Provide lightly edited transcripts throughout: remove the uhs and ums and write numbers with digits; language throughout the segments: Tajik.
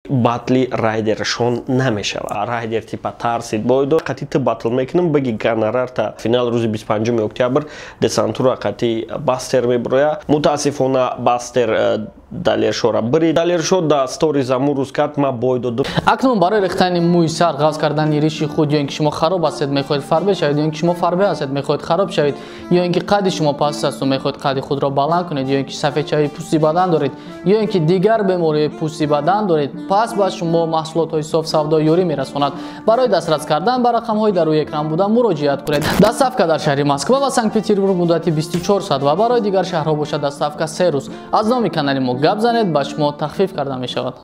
Батли Райдершон намешавад. Райдер типа тарсид, бой дод: «Қати ту батл мекунам, биги гонорарта». Финал рӯзи 25 октябр Десантура қати Бастер мебироя. Мутаассифона, Бастер Далершора бирид. Далершо да сторис аму рӯз кард: «Ма бой додам». Акнун барои рехтани мӯи сар, ғафз кардани риши худ, ё ин ки шумо хароб ҳастед, мехоҳед фарбе шавед, ё ин ки шумо фарбе ҳастед, мехоҳед хароб шавед, ё ин ки қадди шумо паст асту мехоҳед қадди худро баланд кунед, ё ин ки сафедшавии пӯсти бадан доред, ё ин ки дигар бемориҳои пӯсти бадан доред, пас ба шумо маҳсулотҳои Соф Савдо ёрӣ мерасонад. Барои дастрас кардан ба рақамҳои дар рӯи экран буда муроҷиат кунед. Доставка дар шаҳри Москва ва Санкт Петербург муддати 24 соат ва барои дигар шаҳрҳо бошад, доставка 3 рӯз. Аз номи канали мо гап занед, ба шумо тахфиф карда мешавад.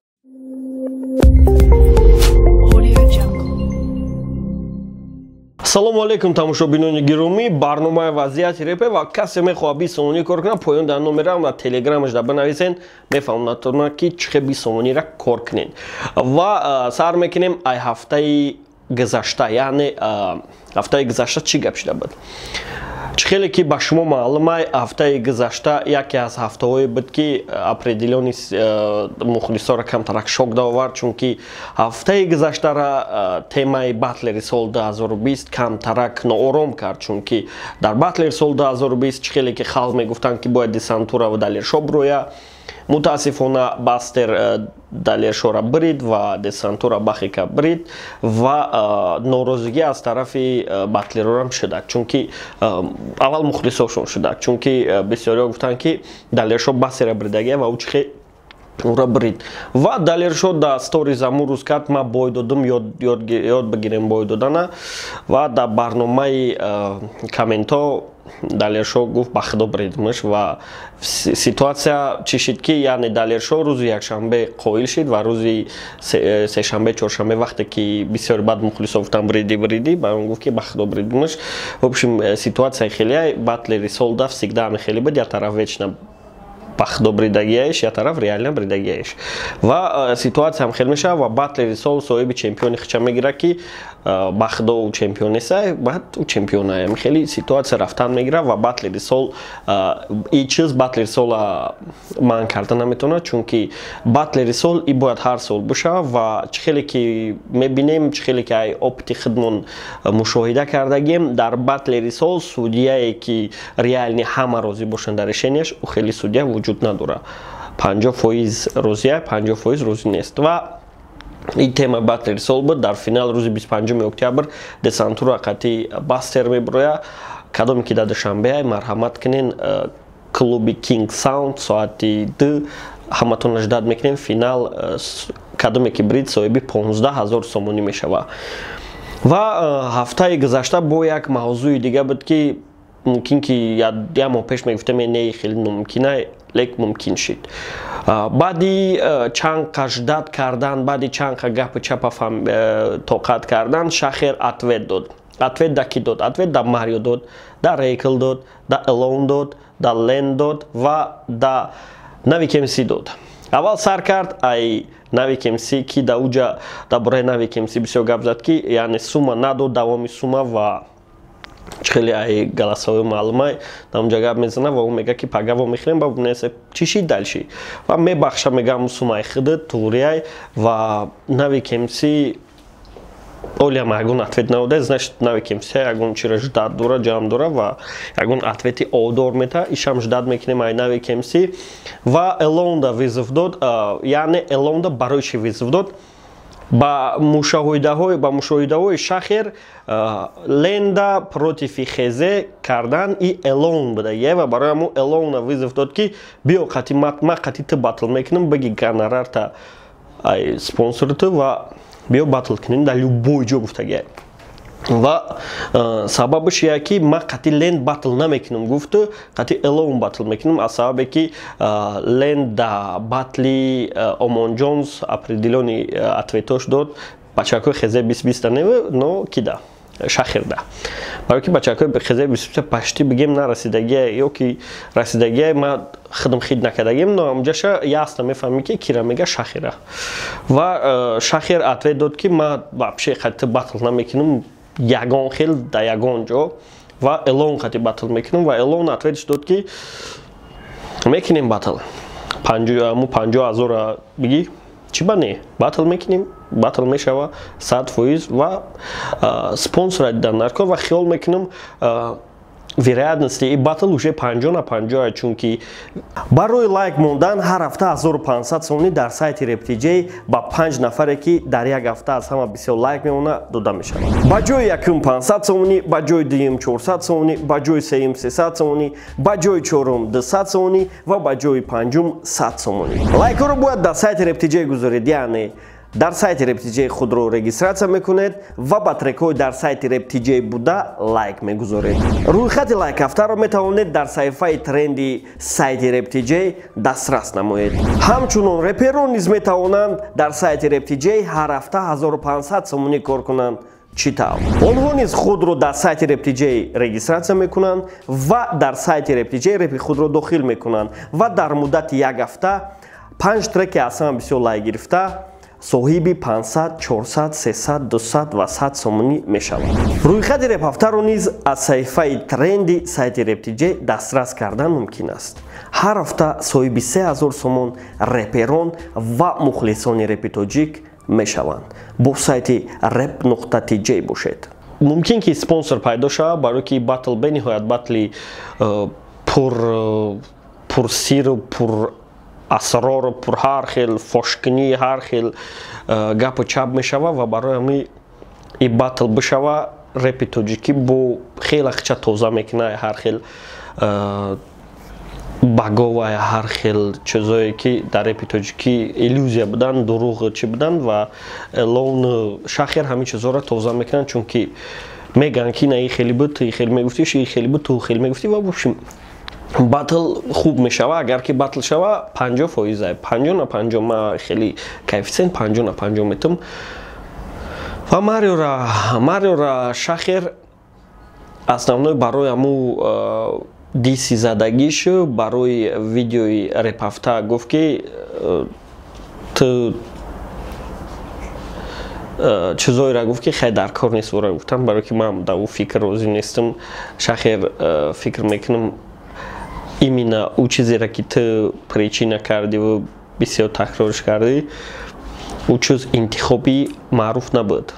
Audio Jungle. Ассалому алайкум, тамошобинони гиромӣ! Барномаи «Вазъияти репе» ва касе мехоҳад 20 сомонӣ кор кунад, поён дар номерам ва телеграмаш да бинависен, мефаҳмонатона, ки чӣ хел 20 сомониро кор кунед. Ва сар мекунем ай ҳафтаи гузашта, яъне ҳафтаи гузашта чӣ гап шуда буд. Чӣ хеле ки ба шумо маълумай, ҳафтаи гузашта яке аз ҳафтаҳое буд, ки определённый мухлисоро камтарак шок довард, чунки ҳафтаи гузаштара темаи батлери сол 2020 камтарак ноором кард, чунки дар батлери сол 2020 чӣ хеле ки халқ мегуфтанд, ки бояд Десантура ва Далершо бироя. Мутаассифона, Бастер Далершора бирид ва Десантура Бахика бирид ва норозигӣ аз тарафи батлерорам шудак, чунки аввал мухлисошон шудак, чунки бисёриҳо гуфтанд, ки Далершо Бастера биридагия ва ӯ чӣ хел ура бирид. Ва Далершо да сторис аму рӯз кард: «Ма бой додум, ёд бигирем бой додана». Ва дар барномаи комментҳо Далершо гуфт: «Ба худо, биридмш». Ва ситуация чӣ шид, ки яъне Далершо рӯзи якшанбе қоил шид ва рӯзи сешанбе, чоршанбе, вақте ки бисёр бад мухлисо гуфтанд: «Бриди, бриди», ба он гуфт, ки ба худо, бридмш. В общем, ситуация хеле батлери солда всегда ами хеле буд: як тараф вечно ба худо бридагиаш, як тараф реально бридагиаш. Ва ситуатсиям хел мешавад ва батлери сол соҳиби чемпиони хича мегирад, ки ба худо ӯ чемпион неста, баъд ӯ чемпиона. Хеле ситуатсия рафтан мегирад ва батлери сол и чиз батлери сола манъ карда наметавонад, чунки батлери сол и бояд ҳар сол бишавад. Ва чӣ хеле ки мебинем, чӣ хеле ки ай опыти худмон мушоҳида кардагем, дар батлери сол судьяе, ки реально ҳама розӣ бошанд дар решенияш, ӯ хеле судья вуҷуд надорад. 50% розия, 50% розӣ нест. Ва ин тема батлери сол буд. Дар финал рӯзи 25 октябр Десантура қати Бастер мебироя. Кадоме ки дар Душанбе, марҳамат кунен, клуби King Sound, соати 2 ҳаматонро ждать мекунем. Финал кадоме ки брид, соҳиби 15 ҳазор сомонӣ мешавад. Ва ҳафтаи гузашта бо як мавзӯи дига буд, ки мумкин ки як моҳ пеш мегуфтем, не, хеле номумкина, лек мумкин шид. Баъди чанд қа ждать кардан, баъди чанд қа гапу чапа тоқат кардан, Шахер ответ дод. Ответ да ки дод? Ответ да Марио дод, да Рейкл дод, да Элон дод, да Лен дод ва да Навик МС дод. Аввал сар кард ай Навик МС, ки да уҷа дар бораи Навик МС бисёр гап зад, ки яъне сума надод, давоми сума. Ва хеле ай голосовой маълумай, дар онҷа гап мезана ва ӯ мега, ки пагаво мехӯрем. Ба несе чӣ шид дальше? Ва мебахша, мегам, сумаи худат туғрияй. Ва Навик МС олиам ягон ответ надода. Значит, Навик МС ягон чиро ждать дора, ҷамъ дора ва ягон ответи одор мета. Ишам ждать мекунем ай Навик МС. Ва Элонда вызов дод. Яъне Элонда барои чӣ вызов дод? Ба мушоҳидаҳои Шахер, Ленда против Хезе кардан и Элон буда е. Ва барои ҳамун Элона вызов дод, ки биё, қати ма қати ту батл мекунам, биги гонорарта ай спонсорту ва биё батл кунем дар любой ҷо, гуфтагия. Ва сабабаш я ки ма қати Ленд батл намекунам, гуфту, қати Элон батл мекунам, аз сабабе ки Ленд да батли Омон Ҷонс определённый ответош дод бачакҳои Хезе бисбиста не, но кида Шахирда, барои ки бачакҳои Хезе бисбиста пашти бигем нарасидагия ё ки расидагия, ма худам хид накардагим, но амҷаша ясно мефаҳмӣ, ки кира мега, Шахира. Ва Шахир ответ дод, ки ма вообще қати батл намекунам ягон хел дар ягон ҷо ва Элон қати батл мекунам. Ва Элон ответш дод, ки мекунем батл, му 50 ҳазора бигӣ. Чӣ ба не, батл мекунем, батл мешава 100% ва спонсора дидан дар кор. Ва хиёл мекунам, вероятности и батл уже 50 на 50, чунки барои лайк мондан ҳар ҳафта 1500 сомонӣ дар сайти Рептиҷей ба панҷ нафаре, ки дар як ҳафта аз ҳама бисёр лайк мемонад, дода мешавад. Ба ҷои якум 500 сомонӣ, ба ҷои дуюм 400 сомонӣ, ба ҷои сеюм 300 сомонӣ, ба ҷои чорум 200 сомонӣ ва ба ҷои панҷум 100 сомонӣ. Лайкҳоро бояд дар сайти Рептиҷей гузоред, яъне дар сайти Рептиҷей худро регистрация мекунед ва ба трекҳои дар сайти Рептиҷей буда лайк мегузоред. Рӯйхати лайкҳафтаро метавонед дар саҳифаи тренди сайти Рептиҷей дастрас намоед. Ҳамчунон реперон низ метавонанд дар сайти Рептиҷей ҳар ҳафта 1500 сомонӣ кор кунанд. Чӣ тавр? Онҳо низ худро дар сайти Рептиҷей регистрация мекунанд ва дар сайти Рептиҷей репи худро дохил мекунанд ва дар муддати як ҳафта панҷ треки аз ҳама бисёр лайк гирифта соҳиби 500, 400, 300, 200 ва 100 сомонӣ мешавад. Рӯйхати репҳафтаро низ аз саҳифаи тренди сайти Рептиҷей дастрас кардан мумкин аст. Ҳар ҳафта соҳиби 3000 сомон реперон ва мухлисони репи тоҷик мешаванд. Бо сайти rep.tj бошед. Мумкин ки спонсор пайдо шавад, барое ки батл бениҳоят батли пурсиру пур асрору пур ҳар хел фошкунии, ҳар хел гапу чап мешава. Ва барои ҳами и батл бишава, репи тоҷикӣ бо хеле хича тоза мекуна ҳар хел багова, ҳар хел чизое, ки дар репи тоҷикӣ иллюзия будан, дурӯғ чӣ будан. Ва Элон, Шахер ҳамин чизҳоро тоза мекунанд, чунки мегӯянд, ки на, и хеле буд, ту хеле мегуфтӣ, и хеле буд, ту хеле мегуфтӣ. Ва в батл хуб мешава. Агар ки батл шава, 50%, 50 на 50. Ма хеле коэффициент 50 на 50 метум. Ва Мариора Шахер основной барои ҳаму диси задагиш, барои видеои репафта гуфт, ки ту чизоеро гуфт, ки хай, дар кор нест ӯро гуфтам, барое ки ман дар ӯ фикр розӣ нестам. Шахер, фикр мекунам, именно ӯ чизеро, ки ту причина кардиву бисёр такрорш кардӣ, ӯ чиз интихоби маъруф набуд,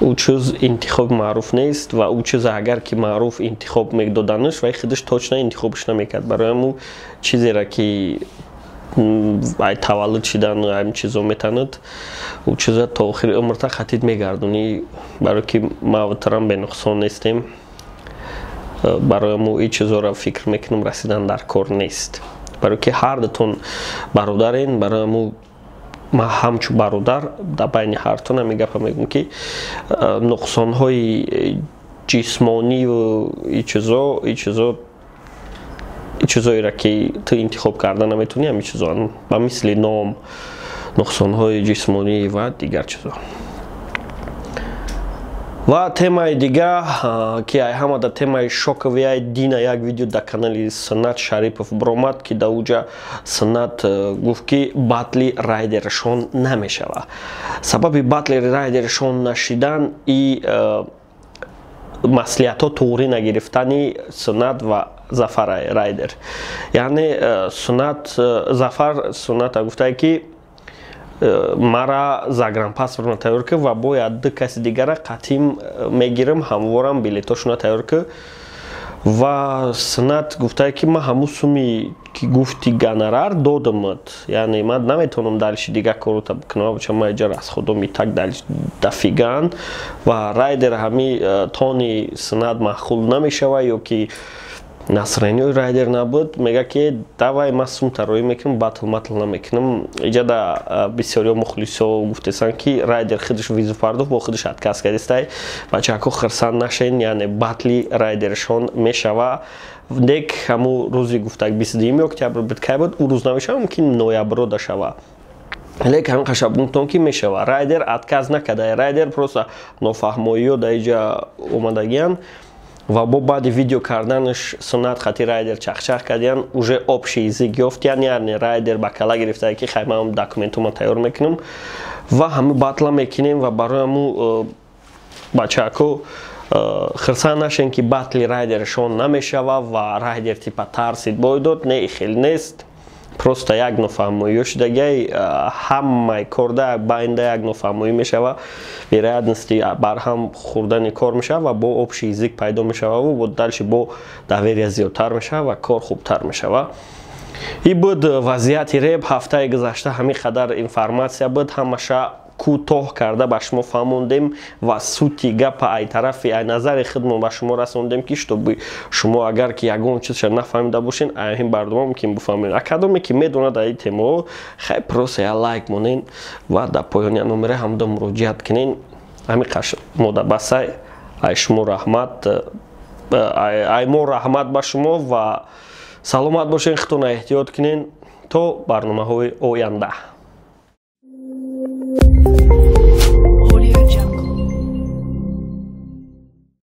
ӯ чиз интихоби маъруф нест. Ва ӯ чиз агар ки маъруф интихоб медоданаш, вай худаш точно интихобш намекард. Барои ҳамун чизеро, ки ай таваллуд шидан ҳамин чизо метанад, ӯ чиза то охири умрта хатид мегардонӣ, барое ки ма тарам бенуқсон нестем. Барои мо ин чизоро, фикр мекунам, расидан дар кор нест, барое ки ҳар дутон бародарен. Барои мо ман ҳамчун бародар дар байни ҳартон ҳамин гапа мегӯм, ки нуқсонҳои ҷисмонию ин чизоеро, ки ту интихоб карда наметавонӣ, ҳамин чизо ба мисли ном, нуқсонҳои ҷисмонӣ ва дигар чизо. Ва темаи дига, ки ай ҳамада темаи шоковый, дина як видео дар канали Суннат Шарипов биромад, ки дар уҷа Суннат гуфт, ки батли Райдершон намешава. Сабаби батли Райдершон нашидан и маслиҳатҳо туғрӣ нагирифтани Суннат ва Зафар Райдер. Яъне Суннат, Зафар Сунната гуфтае, ки мара загранпаспортма тайёр кар ва бояд ду каси дигара қатъим мегирам, ҳамворам билетошона тайёр кар. Ва Суннат гуфтае, ки ман ҳамун суми, ки гуфти, гонорар додамат, яъне ман наметавонам дальше дига корото бикунам, бача, ман иҷа расходом и так дофиган. Ва Райдер ҳами тони Суннат маъқул намешава ё ки настроениёи Райдер набуд, мега, ки давай, ман сум тароӣ мекунам, батл матл намекунам. Иҷада бисёриё, мухлисо гуфтесанд, ки Райдер худаш визу пардохт бо худаш отказ кардистай. Бачаҳако, хирсанд нашен, яъне батли Райдершон мешава. Дек ҳамун рӯзи гуфтак, 22 октябр буд, кай буд, ӯ рӯз намешава, мумкин ноябро да шава. Лекин ҳамин қашабгунтон, ки мешава. Райдер отказ накарда, Райдер просто нофаҳмоиё дар иҷа омадагиянд. Ва бо баъди видео карданаш Суннат хати Райдер чахчах кардиян, уже общий язык ёфтиян. Яъне Райдер ба кала гирифта, ки хай, ман документума тайёр мекунам ва ҳами батла мекунем. Ва барои ҳаму, бачаҳако, хирсанд нашен, ки батли Райдершон намешава ва Райдер типа тарсид, бой дод. Не, хел нест. Просто як нофаҳмоиё шудагиай, ҳамаи корда байнда як нофаҳмоӣ мешава, вероятности барҳам хӯрдани кор мешава ва бо общий язык пайдо мешава, бо дальше бо доверия зиёдтар мешава ва кор хубтар мешава. И буд вазъияти реп ҳафтаи гузашта. Ҳамин қадар информация буд, ҳамаша кӯтоҳ карда ба шумо фаҳмондем ва сути гапа ай тарафи, ай назари худмон ба шумо расондем, ки чтобы шумо агар ки ягон чизша нафаҳмида бошен, ин барнома мумкин бифаҳмед. А кадоме ки медонад ай темао, хай, просто я лайк монен ва дар поёни номера ҳамда муроҷиат кунен. Ҳамин қаш мода басай. Ай шумо раҳмат, ай мо раҳмат ба шумо ва саломат бошен, худтона эҳтиёт кунен то барномаҳои оянда.